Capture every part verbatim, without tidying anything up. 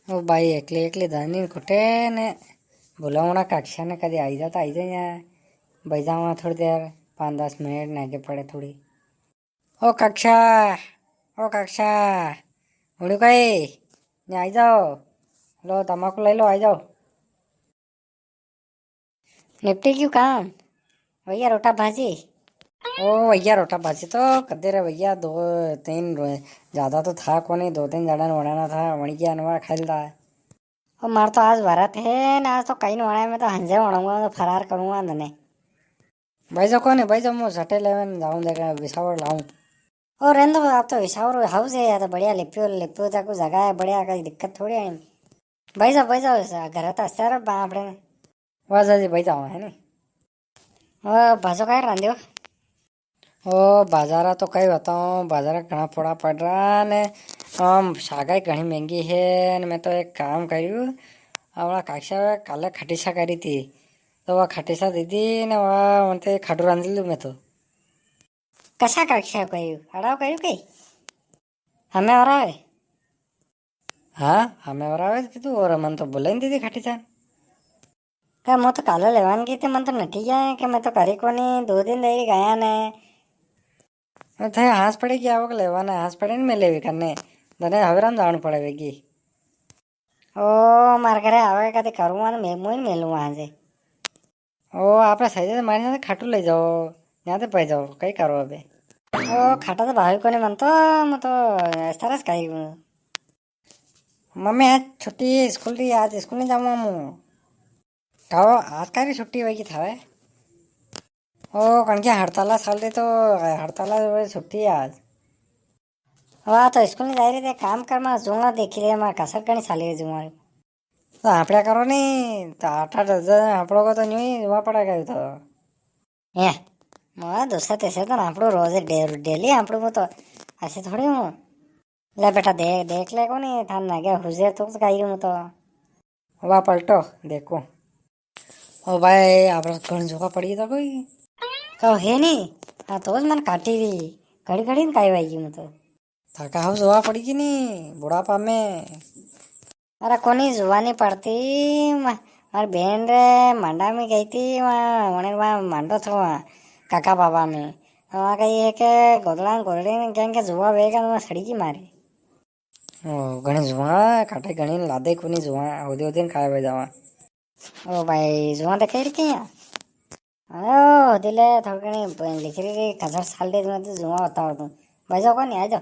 ओ भाई, एकले एकले जानी खुटे ने, बुलावना काक्षा ने, कदी आई जा तो आई जा यां, बई जावा थोड़ी देर, पाँच दस मिनट ने आगे पड़े थोड़ी। ओ काक्षा, ओ काक्षा, उड़ी कई, ने आई जाओ, लो तमाकू ले लो, आई जाओ। निपटी क्यों काम? भैया रोटा भाजी। ओ भैया रोटा भाजी तो कदे रे भैया, दो तीन रो-, ज्यादा तो था कोनी, दो तीन जणा ने वणाना था, वणी गया नवा खाइल दा। ओ मार तो आज भरत है ना, आज तो कई नी वणाया, मैं तो हंजे वणाऊंगा, मैं तो फरार करूंगा अंदने। भाई जो कोनी, भाई जो मु सटे लेवे ने जाऊं, देखा विसावर लाऊं। ओ रेंदो, आप तो विसावर हाउस है यार, तो बढ़िया लिपियो, लिपियो तक जगह है, बढ़िया, कई दिक्कत थोड़ी है। भाई जाओ, भाई जाओ, सा-, घर तो अस्यार बापड़े ने। वाह जी, भाई जाओ, है नी? ओ, भाजो काय रांधियो? ओ, बाजारा तो कई बताऊं, बाजारा घणा फोड़ा पड़ रहा ने, आम, सागाई घणी महंगी है ने। मैं तो एक काम करियो, अपना काक्षा काले खटीसा करी थी, तो वा खटीसा दे दी ने, वा उनते खाटू रांध लूं मैं तो। कसा काक्षा कई? अड़ाव कई कई? हमें और आवे? हाँ, हमें और आवे कि तू और मन तो बोले नी दीदी खाटी चान। का मु तो काले लेवान गई थी, मन तो नटी गया है कि मैं तो करी कोनी, दो दिन देरी गया ने। अरे थे हांस पड़े की आवक लेवाने, हांस पड़े नी मैं लेवी करने, दने हवेराम जावण पड़े वेगी। ओ, मार घरे आवे कदे करूँ, मैं मुई मेलूँ आज। ओ, आपने सही से मारी ना खाटू ले जाओ, यहाँ ते पै जाओ, कई करो अबे। ओ, खाटा तो भावी कोने मन तो, मैं तो इस तरह से कही हूँ। मम्मी, आज छुट्टी है स्कूल री, आज स्कूल नी जाऊँ मु। कहो, आज का री छुट्टी होगी थावे? ओ, कण के हड़ताला साल री तो, हड़ताला री छुट्टी है आज। वाह, तो स्कूल नी जाई री, ते काम कर, मार जुआ देखी ले, मार कसर घणी साली रे जुआ री। तो हापड़ा करो नी, तो आठ आठ दस दस हापड़ो को तो न्यू ही हुआ पड़ा गयो तो। ए, मार दूसरा तीसरा तो हापड़ो रोज डे-, डेली हापड़ो को तो, ऐसे थोड़ी हूँ। ले बेटा, दे-, देख ले कोनी, थान ना गया हुजे तो कही हूँ तो। वाह पलटो, देखो। ओ भाई, आप घण जोका पड़ी था कोई? कहो है नी, हाँ तो मन काटी री, घड़ी घड़ी में काई वाई गई मैं तो। थाका हाउ जोका पड़ी की नी, बुढ़ापा में। अरे कोनी जुवानी पड़ती, म-, मारी बेन रे मांडा में गई थी, वहाँ, वहाँ, वहाँ मांडो थो वहाँ, काका बाबा में। वहाँ कही है के गोदड़ा गोदड़ी ने कहें के जुआ वेगा, तो वहाँ सड़ी की मारी। ओ, घणी जुआ, काटे घणी लादे कोनी जुआ, ओदे ओदे ने खाए बजावा। ओ भाई, जुआ देखे रे क्या? ओ, दिले थोड़ी घणी लिख रही रे, कसर साल दे, मैं तो जुआ बताओ तू। भाई जाओ कोनी, आ जाओ।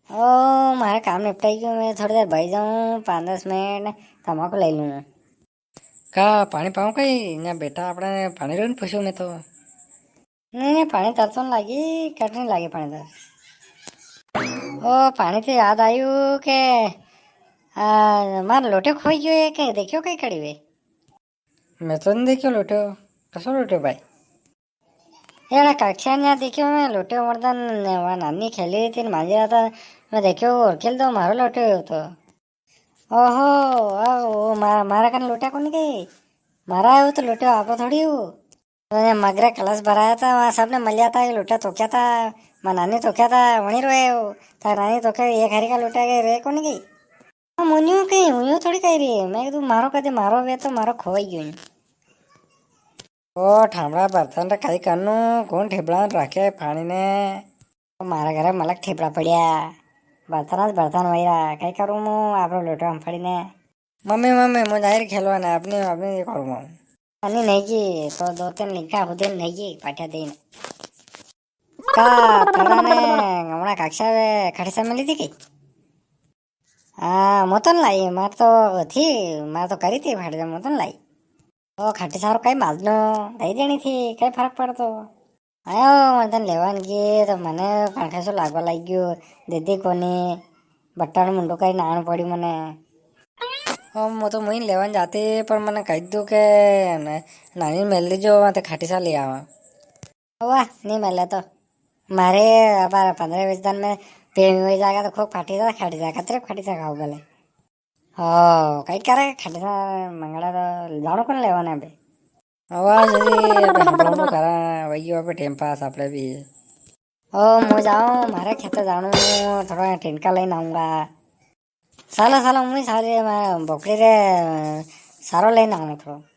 ओ, मारे काम निपटाई गयो, मैं थोड़ी देर भाई जाऊँ, पाँच दस मिनट, तमाकू ले लूँ। का पाणी पाऊँ कई? ना बेटा, आपणे पाणी रो नी पूछ्यो मैं तो। नी, नी, पाणी तर तो नी लागी, कट नी लागी पाणी तर। ओ, पाणी ते याद आयु के, आ, मार लोट्यो खोई गयो है के, देख्यो कई कड़ी वे? मैं तो नी देख्यो लोट्यो। कसो लोट्यो भाई? एड़ा कक्षा ने देख्यो मैं लोट्यो मर्दन, वा नानी खेली री थी, मांजी रहा था, मैं देख्यो और खेल दो मारो लोट्यो हो तो। ओहो, आ, वो मा-, मारा कन लोट्या कोनी गई? मारा है वो तो लोट्यो, आपको थोड़ी हो। तो ये मगरे कलश भराया था, वहाँ सबने मलिया था, ये लोट्या तोक्या था, मैं नानी तोक्या था, वहीं रोए हो। था नानी तोक्या, एक हरी का लोट्या गए, रे कोनी गई? हाँ, मुन्यो कहीं, मुन्यो थोड़ी कही रही है। मैं तू मारो कहते मारो वे तो मारो खोई गयो। ओ, ठामड़ा बर्तन रे कई करनू, कौन ठेबड़ा राखे पानी ने? ओ, मारा घरे मलक ठेबड़ा पड़िया, बर्तन आज बर्तन वही रहा, कई करूँ मु, आपरो लोटो हम पड़ी ने। मम्मी, मम्मी, मुझे जाहिर खेलवा ना, अपनी, अपनी ये करूँ मु। अन्नी नहीं की, तो दो तीन लिखा खुदे नहीं की, पाठा दे ने। का, थारा ने, हमारा कक्षा में खड़ी सा मिली थी की? हाँ, मु तो नी लाई, मार तो थी, मार तो करी थी फाड़ दे, मु तो नी लाई। ओ, खाटी सारो कई माजनो, दई देनी थी, कई फरक पड़तो। आयो, मैं तन लेवान की, तो मने पंखे सो लागवा लाग गयो, दीदी कोनी, बट्टाण मुंडो कई नाण पड़ी मने। ओ, मु तो मुइन लेवान जाती, पर मने कही दू के न-, नानी मेल लीजो, वहाँ ते खाटी सा ले आवा। वाह, नी मिले तो। मारे अबार पन्द्रह बीस दिन में पेमी हो जाएगा तो खूब खाटी सा, खाटी सा, कतरे खाटी सा खाओ भले। ओ, कई करे खाटी सा मंगड़ा तो जानो कौन लेवाने अबे? आवाज जी, अबे हम लोग करा, वही अबे टाइम पास आपने भी। ओ, मु जाऊं, मारे खेते जानो, थोड़ा टिनका लेने आऊंगा। सालो, सालो, मूं सालो रे, मैं बोकड़ी रे, अ, सारो लेने आऊं थोड़ो।